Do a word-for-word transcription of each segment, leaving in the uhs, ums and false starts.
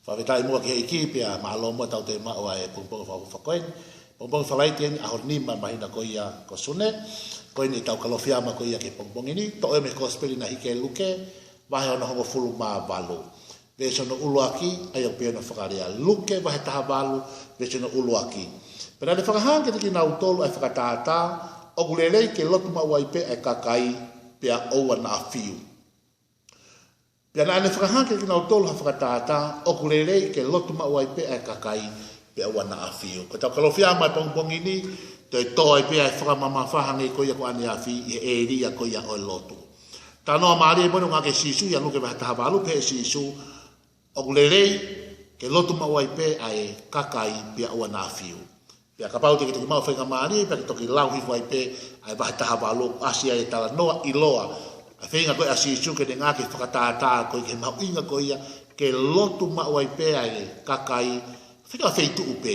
Fakafetaʻi muʻa ki he ʻEiki pea mālō muʻa ʻetau toe maʻu ʻa e pongipongi fakaʻofoʻofa ko eni. Pongipongi Falaite eni, ʻaho nima māhina ko ia ko Sune. Ko eni ʻetau Kalofiama ko ia ki he pongipongi ni, toʻo ia mei he Kosipeli naʻe hiki ʻe Luke, vahe hono hongofulu mā valu. Veesi hono ʻuluaki, ʻa ia ʻoku pehē hono fakalea. Luke vahe taha valu, veesi hono ʻuluaki. Pea naʻa ne fakahā kiate kinautolu ʻa e fakatātā, ʻoku lelei ke lotu maʻu ai pē ʻa e kakai, pea ʻoua naʻa fiu. Pea naʻa ne fakahā kiate kinautolu ha fakatātā, ʻoku lelei ke lotu maʻu ai pē ʻa e kakai, pea ʻoua naʻa fiu. Ko ʻetau Kalofiama ʻo e pongipongi ni, toe tō ai pē ʻa e fakamamafa hangē ko ia ko ʻaneafi ʻi he ʻēlia ko ia ʻo e lotu. Talanoa mālie moʻoni ʻoku ngāueʻaki ʻe Sīsū ʻia Luke vahe taha valu, pehē ʻe Sīsū, ʻoku lelei ke lotu maʻu ai pē ʻa e kakai, pea ʻoua naʻa fiu. Pea kapau te ke toki maʻu faingamālie, pea ke toki lau hifo ai pē ʻa e vahe taha valu, ʻasi ai e talanoa ʻiloa. ʻA e feinga ko ē ʻa Sīsū ke ne ngāueʻaki e fakatātā ko ē ki he mahuʻinga ko ia ke lotu maʻu ai pē ʻa e kakai, fika feituʻu pē,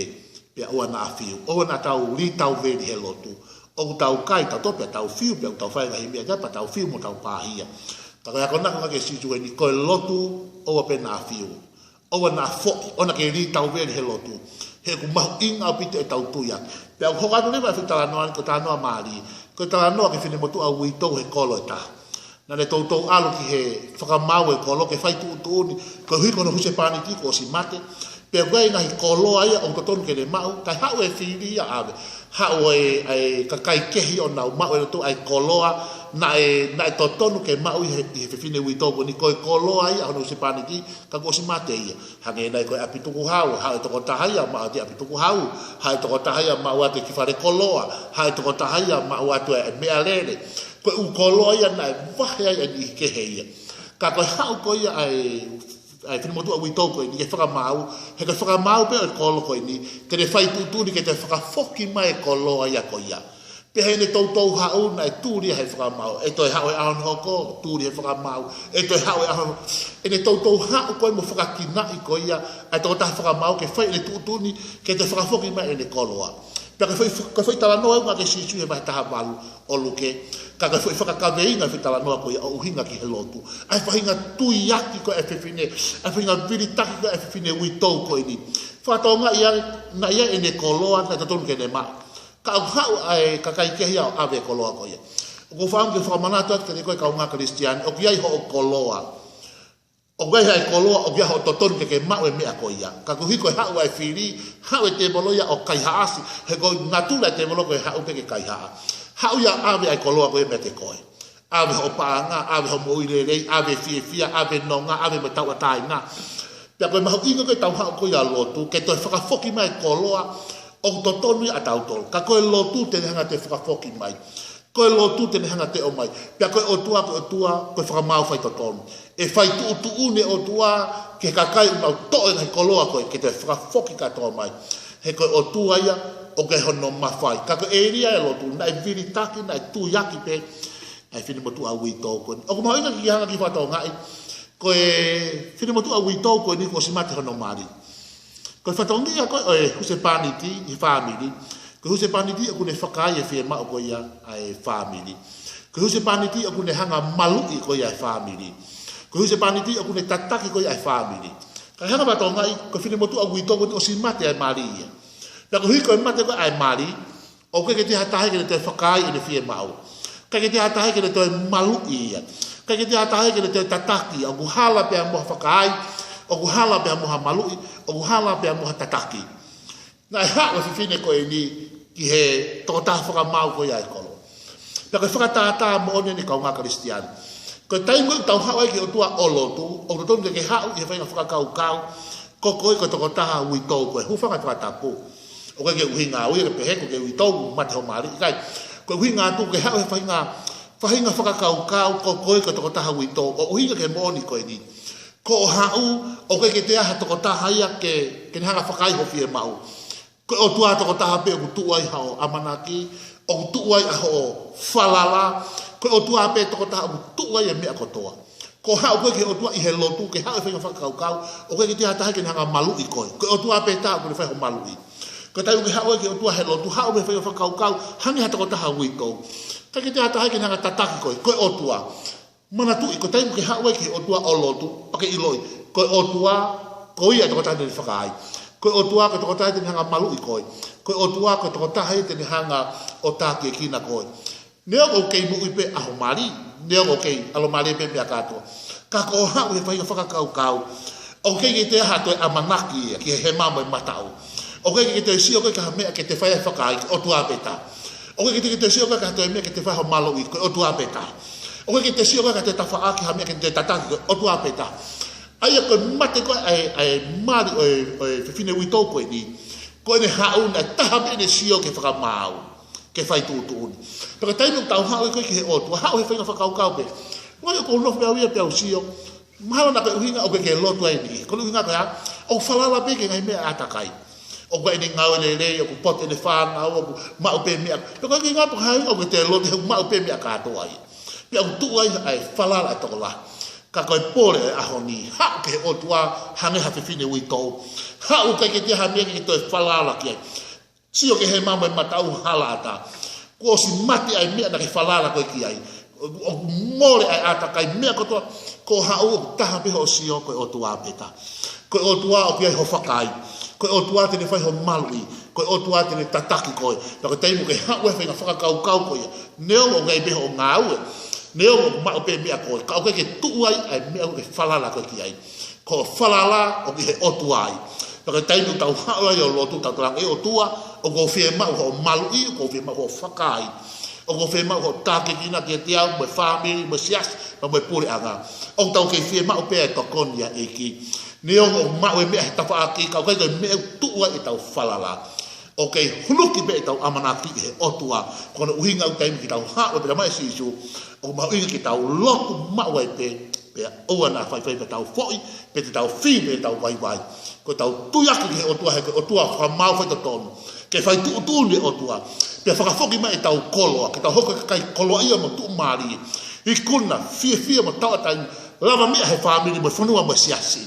pea ʻoua naʻa fiu. ʻOua naʻa tau lī tauveli he lotu. ʻOku tau kai, tau tope, tau fiu, pea ʻoku tau fai e ngaahi meʻa, pea tau fiu mo tau pāhia. Ka ko e akonaki ʻoku ngāueʻaki ʻe Sīsū eni, ko e lotu, ʻoua pē naʻa fiu. ʻOua naʻa foʻi, ʻoua naʻa ke lī tauveli he lotu. He ʻoku mahuʻinga ʻaupito ʻetau tui ʻaki. Pea ʻoku hoko atu leva e foʻi talanoa ni ko e talanoa mālie. Ko e talanoa ki he finemotuʻa uitou he kolo ʻe taha. Naʻa ne toutou ʻalu ki he fakamaau e kolo ke fai tuʻutuʻuni. Koeʻuhi ko hono husepāniti kuo ʻosi mate. Pea ʻoku ʻi ai e ngaahi koloa ia ʻoku totonu ke ne maʻu. Kae haʻu e fili ia ʻo ʻave. Haʻu e, e kakai kehe ʻo nau maʻu ʻe nautolu ʻa e koloa naʻe, naʻe totonu ke maʻu ʻe he, ʻe he fefine uitou ko eni, ko e koloa ia ʻa hono husepāniti ka kuo ʻosi mate ia. Hangē nai ko e ʻapi tukuhau, haʻu e tokotaha ia maʻu atu e ʻapi tukuhau, haʻu e tokotaha ia maʻu atu e kiʻi fale koloa, haʻu e tokotaha ia maʻu atu e meʻalele. Ko e ʻū koloa ia naʻe vahe ai e niʻihi kehe ia. Ka ko e haʻu ko ia ʻa e, ʻa e finemotuʻa uitou ko eni ke fakamaau, he ko e fakamaau pē ʻo e kolo ko eni, ke ne fai tuʻutuʻuni ke toe fakafoki mai e koloa ia ko ia. Pea ʻi heʻene toutou haʻu naʻe tuli ia he fakamaau, ʻe toe haʻu e ʻaho hono hoko, tuli he fakamaau, ʻe toe haʻu e ʻaho, ʻene toutou haʻu ko ē mo fakakinaʻi ko ia ʻa e tokotaha fakamaau ke fai ʻene tuʻutuʻuni ke toe fakafoki mai ʻene koloa. Pea ko e foʻi, ko e foʻi talanoa ʻoku ngāueʻaki ʻe Sīsū he vahe taha valu ʻo Luke, ka ko e foʻi fakakaveinga e foʻi talanoa ko ia ʻoku ʻuhinga ki he lotu. ʻA e faʻahinga tuiaki ko ē ʻa e fefine, ʻa e faʻahinga vilitaki ko ē ʻa e fefine uitou ko eni. Fakatokangaʻi ange, naʻe ʻi ai ʻene koloa naʻe totonu ke ne maʻu. Ka ʻoku haʻu ʻa e kakai kehe ia ʻo ʻave e koloa ko ia. ʻOku ou fakaʻamu ke fakamanatu atu kiate koe kaungā Kalisitiane, ʻoku ʻi ai hoʻo koloa. ʻOku ʻi ai haʻo koloa, ʻoku ʻi ai hoʻo totonu ke ke maʻu e meʻa ko ia. Ka koeʻuhi ko e haʻu ʻa e fili, haʻu e tēvolo ia ʻo kaihaʻasi, he ko e natula e tēvolo ko e haʻu pē ke kaihaʻa. Haʻu ia ʻo ʻave ʻa e koloa ko ia meiate koe. ʻAve hoʻo paʻanga, ʻave hoʻo moʻui lelei, ʻave fiefia, ʻave nonga, ʻave mo e tauʻatāina. Pea ko e mahuʻinga ko ē ʻetau haʻu ko ia ʻo lotu, ke toe fakafoki mai e koloa ʻoku totonu ia ʻatautolu. Ka ko e lotu te ne hanga ʻo toe fakafoki mai. Ko e lotu te ne hanga ʻo toe ʻomai. Pea ko e ʻOtua, ko e ʻOtua, ko e fakamaau faitotonu. ʻE fai tuʻutuʻuni e ʻOtua ki he kakai ʻoku nau toʻo e ngaahi koloa ko ē ke toe fakafoki kātoa mai. He ko e ʻOtua ia ʻoku ʻi ai hono mafai. Ka ko e ʻēlia e lotu, naʻe vilitaki, naʻe tuiaki pē ʻa e finemotuʻa uitou ko eni. ʻOku mahuʻinga ke ke hanga ʻo fakatokangaʻi, ko e finemotuʻa uitou ko eni kuo ʻosi mate hono mali. Ko e fatongia ko ē ʻo e husepāniti ʻi he fāmili, ko e husepāniti ʻoku ne fakaai e fiemaʻu ko ia ʻa e fāmili. Ko e husepāniti ʻoku ne hanga ʻo maluʻi ko ia e fāmili. Ko e husepāniti ʻoku ne tataki ko ia e fāmili. Ka ke hanga ʻo fakatokangaʻi, ko e finemotuʻa uitou ko eni ʻosi mate ʻa e mali ia. Pea koeʻuhi ko e mate ko ē ʻa e mali, ʻoku ʻikai ke toe ʻi ai ha taha ia ke ne toe fakaai ʻene fiemaʻu. ʻIkai ke toe ʻi ai ha taha ia ke ne toe maluʻi ia. ʻIkai ke toe ʻi ai ha taha ia ke ne toe tataki ia. ʻOku hala pē ia mo ha fakaai, ʻoku hala pē ia mo ha maluʻi, ʻoku hala pē ia mo ha tataki. Naʻe haʻu e fefine ko eni ki he tokotaha fakamaau ko ia ʻo e kolo. Pea ko e fakatātā moʻoni eni kaungā Kalisitiane. Ko e taimi ʻoku tau haʻu ai ki he ʻOtua ʻo lotu, ʻoku totonu ke ke haʻu ʻi he faʻahinga fakakaukau, ko koe ko e tokotaha uitou ko ē, hūfanga he fakatapu. ʻOku ʻikai ke ʻuhinga au ia ke pehē ko e uitou mate hoʻo mali, ʻikai. Ko e ʻuhinga atu ke haʻu he faʻahinga, faʻahinga fakakaukau ko koe ko e tokotaha uitou, ʻo ʻuhinga ki he moʻoni ko eni. Ko hoʻo haʻu, ʻoku ʻikai ke toe ʻi ai ha tokotaha ia ke, ke ne hanga ʻo fakaai hoʻo fiemaʻu. Ko e ʻOtua tokotaha pē ʻoku tuʻu ai haʻo ʻamanaki, ʻoku tuʻu ai ʻa hoʻo falala, ko e ʻOtua pē tokotaha ʻoku tuʻu ai e meʻa kotoa. Ko hoʻo haʻu ko ē ki he ʻOtua ʻi he lotu, ke haʻu he faʻahinga fakakaukau, ʻoku ʻikai ke toe ʻi ai ha taha ia ke ne hanga ʻo maluʻi koe. Ko e ʻOtua pē taha ʻoku ne fai hoʻo maluʻi. Ko e taimi ʻoku ke haʻu ai ki he ʻOtua he lotu, haʻu he faʻahinga fakakaukau, hangē ha tokotaha uitou. ʻIkai ke toe ʻi ai ha taha ia ke ne hanga ʻo tataki koe, ko e ʻOtua. Manatuʻi, ko e taimi ʻoku ke haʻu ai ki he ʻOtua ʻo lotu, pea ke ʻiloʻi, ko e ʻOtua, Ko ia e tokotaha te ne fakaai. Ko e ʻOtua ko e tokotaha te ne hanga ʻo maluʻi koe. Ko e ʻOtua ko e tokotaha ia te ne hanga ʻo tākiekina koe. Neongo ʻoku kei moʻui pē ʻaho mali, neongo ʻoku kei ʻalomālie pē meʻa kātoa. Ka ko hoʻo haʻu he faʻahinga fakakaukau, ʻoku ʻikai ke toe ʻi ai ha toe ʻamanaki ia ki he hema mo e mataʻu. ʻOku ʻikai ke toe sio koe ki ha meʻa ke toe fai ai e fakaai, ko e ʻOtua pē taha. ʻOku ʻikai ke toe sio koe ki ha toe meʻa ke toe fai ai hoʻo maluʻi, ko e ʻOtua pē taha. ʻOku ʻikai ke toe sio koe ki ha toe tafaʻaki, ha meʻa ke toe tataki, ko e ʻOtua pē taha. ʻA ia ko e mate ko ē ʻa e, ʻa e mali ʻo e, ʻo e fefine uitou ko eni, ko ʻene haʻu naʻe taha pē ʻene sio ki he fakamaau, ke fai tuʻutuʻuni. Pea ko e taimi ʻoku tau haʻu ai ko ē ki he ʻOtua, haʻu he faʻahinga fakakaukau pē. Ngoi ʻoku ou nofo pē au ia pea u sio. Mahalo naʻa ko e ʻuhinga ʻoku ʻikai ke lotu ai ni. Ko e ʻuhinga ko ia, ʻoku falala pē ki he ngaahi meʻa ʻātakai. ʻOku ʻi ai ʻene ngāue lelei, ʻoku poto ʻene fānau, ʻoku maʻu pē meʻa. Pea ko e ʻuhinga pē ko e hā ʻoku ʻikai ke lotu he ʻoku maʻu pē meʻa kātoa ia. Pea ʻoku tuʻu ai ʻa e falala ʻa e tokolahi. Ka ko e pole ʻo e ʻaho ni, haʻu ki he ʻOtua hangē ha fefine uitou. Haʻu ʻikai ke toe ʻi ai ha meʻa ke toe falala ki ai. Sio ki he hema mo e mataʻu, hala ʻatā. Kuo ʻosi mate ʻa e meʻa naʻa ke falala koe ki ai. ʻOku mole ʻa e ʻātakai, meʻa kotoa, ko hoʻo haʻu ʻoku taha pē hoʻo sio, ko e ʻOtua pē taha. Ko e ʻOtua ʻoku ʻi ai hoʻo fakaai. Ko e ʻOtua te ne fai hoʻo maluʻi. Ko e ʻOtua te ne tataki koe. Pea ko e taimi ʻoku ke haʻu ai he faʻahinga fakakaukau ko ia, neongo ʻoku ʻi ai pē hoʻo ngāue, neongo ʻoku maʻu pē meʻa koe, ka ʻoku ʻikai ke tuʻu ai ʻa e meʻa ʻoku ke falala koe ki ai. Ko hoʻo falala ʻoku ʻi he ʻOtua ai. Pea ko e taimi ʻoku tau haʻu ai ʻo lotu, tau talaange, ʻe ʻOtua, ʻoku ou fiemaʻu hoʻo maluʻi, ʻoku ou fiemaʻu hoʻo fakaai. ʻOku ou fiemaʻu hoʻo tākiekina kiate au, mo e fāmili, mo e siasi, pea mo e puleʻanga. ʻOku tau kei fiemaʻu pē ʻa e tokoni ʻa e ʻEiki. Neongo ʻoku maʻu e meʻa he tafaʻaki, ka ʻoku ʻikai ko e meʻa ʻoku tuʻu ai ʻetau falala. ʻOku kei hunuki pē ʻetau ʻamanaki ki he ʻOtua. Ko hono ʻuhinga ʻoku taimi ke tau haʻu pē ʻo talamai ʻe Sīsū, ʻoku mahuʻinga ke tau lotu maʻu ai pē, pea ʻoua naʻa faifai pea tau foʻi, pe te tau fī pe te tau vaivai. Ko ʻetau tuiaki ki he ʻOtua, he ko e ʻOtua fakamaau faitotonu. Ke fai tuʻutuʻuni e ʻOtua. Pea fakafoki mai ʻetau koloa, ke tau hoko ko e kakai koloaʻia mo tuʻumālie. Ikuna, fiefia mo tauʻatāina, lavameʻa he fāmili mo e fonua mo e siasi.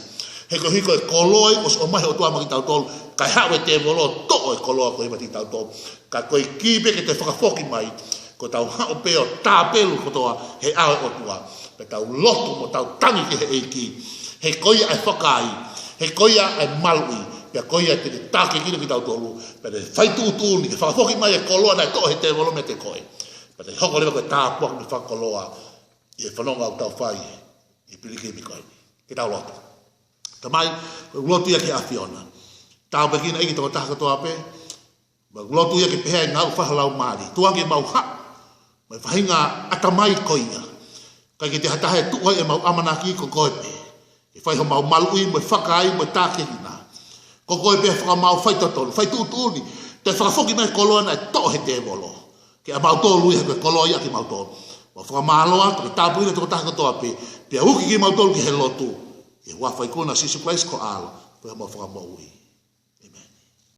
He koeʻuhi ko e koloa ia kuo ʻosi ʻomai he ʻOtua maʻa kitautolu, kae haʻu e tēvolo ʻo toʻo e koloa ko ia maʻa kitautolu. Ka ko e kī pē ke toe fakafoki mai, ko ʻetau haʻu pē ʻo tāpelu kotoa he ʻao ʻo e ʻOtua. Pea tau lotu mo tau tangi ki he ʻEiki. He ko ia ʻa e fakaai, he ko ia ʻa e maluʻi, pea ko ia te ne tākiekina kitautolu, pea te ne fai tuʻutuʻuni, ke fakafoki mai e koloa naʻe toʻo he tēvolo meiate koe. Pea te hoko leva ko e tāpuaki mo e fakakoloa ʻi he fononga ʻoku tau fai ʻi he pilikimi ko eni. Ke tau lotu. Tamai, ko e lotu ia ki he ʻAfiona. Tāpuekina ʻEiki e tokotaha kotoa pē, mo e lotu ia ke pehē ʻa e ngāue fakalaumālie. Tuku ange ke mau haʻu mo e faʻahinga ʻatamai ko ia. ʻIkai ke toe ʻi ai ha taha ʻe tuʻu ai ʻemau ʻamanaki, ko koe pē. Ke fai homau maluʻi mo e fakaai mo e tākiekina. Ko koe pē ʻa e fakamaau faitotonu, fai tuʻutuʻuni, toe fakafoki mai e koloa naʻe toʻo he tēvolo. Ke ʻamautolu ia, he ko e koloa ia ʻa kimautolu. Mau fakamālō atu, ke tāpuekina e tokotaha kotoa pē, pea uki kimautolu ki he lotu. ʻI he huafa ikuna ʻo Sīsū Kalaisi ko ho ʻAlo, ko homau Fakamoʻui.